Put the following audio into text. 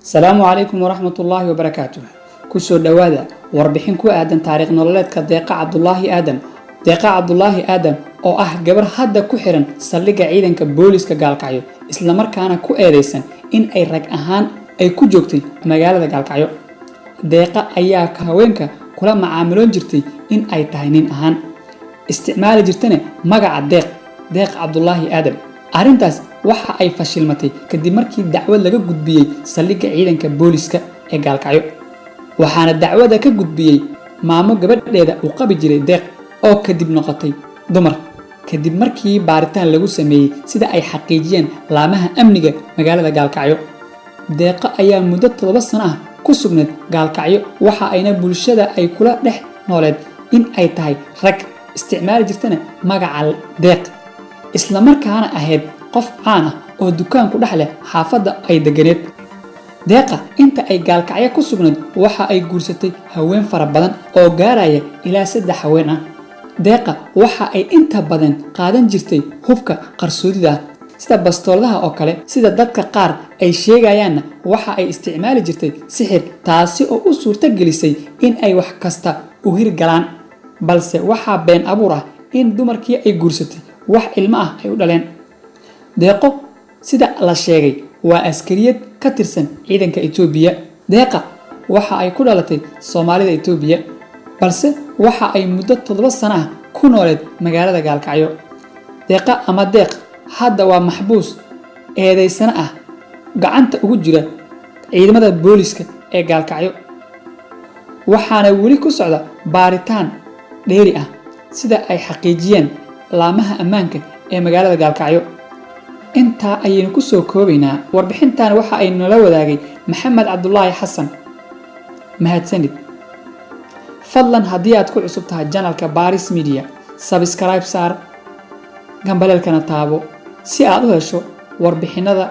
Asalaamu calaykum waraxmatullaahi wabarakaatuh. Kusoo dhowaada warbixin ku aadan taariikh nololeedka Deeqa Cabdulaahi Aadam. Deeqa Cabdulaahi Aadam oo ah gabar hadda ku xiran saldhigga ciidanka booliska Gaalkacyo, islamarkaana ku eedeysan in ay rag ahaan ay ku joogtay magaalada Gaalkacyo. Deeqa ayaa haweenka kula macaamiloon jirtay in ay tahay nin ahaan, isticmaali jirtana magaca Deeq, Deeq Cabdulaahi Aadam. Arrintaas waxa ay fashilmatay kadib markii dacwad laga gudbiyey saldhigga ciidanka booliska ee Gaalkacyo, waxaana dacwada ka gudbiyey maamo gabadheeda uu qabi jiray Deeq oo kadib noqotay dumar, kadib markii baaritaan lagu sameeyey, sida ay xaqiijiyeen laamaha amniga magaalada Gaalkacyo. Deeqo ayaa muddo 7 sano ah ku sugnayd Gaalkacyo, waxa ayna bulshada ay kula dhex nooleed in ay tahay rag, isticmaali jirtana magaca Deeq, islamarkaana ahayd qof caan ah oo dukaanku dhex leh xaafadda ay deganeed. Deeqa inta ay Gaalkacyo ku sugnayd waxa ay guursatay haween fara badan oo gaaraya ilaa saddex haween ah. Deeqa waxa ay inta badan qaadan jirtay hubka qarsoodida ah, sida bastooladaha oo kale. Sida dadka qaar ay sheegayaanna, waxa ay isticmaali jirtay sixir, taasi oo u suurto gelisay in ay wax kasta u hirgalaan. Balse waxaa been abuur ah in dumarkii ay guursatay wax ilmo ah ay u dhaleen. Deeqo, sida la sheegay, waa askariyad ka tirsan ciidanka Itoobiya. Deeqa waxa ay ku dhalatay Soomaalida Itoobiya, balse waxa ay muddo 7 sano ah ku nooleed magaalada Gaalkacyo. Deeqa ama Deeq hadda waa maxbuus eedaysano ah, gacanta ugu jira ciidamada booliska ee Gaalkacyo, waxaana weli ku socda baaritaan dheeri ah, sida ay xaqiijiyeen laamaha ammaanka ee magaalada Gaalkacyo. Intaa ayaynu ku soo koobaynaa warbixintan. Waxa ay nala wadaagay Maxamed Cabdulaahi Xasan. Mahadsanid. Fadlan, haddii aad ku cusub tahay channelka Baris Media, subscribe saar, gambaleelkana taabo si aad u hesho warbixinada.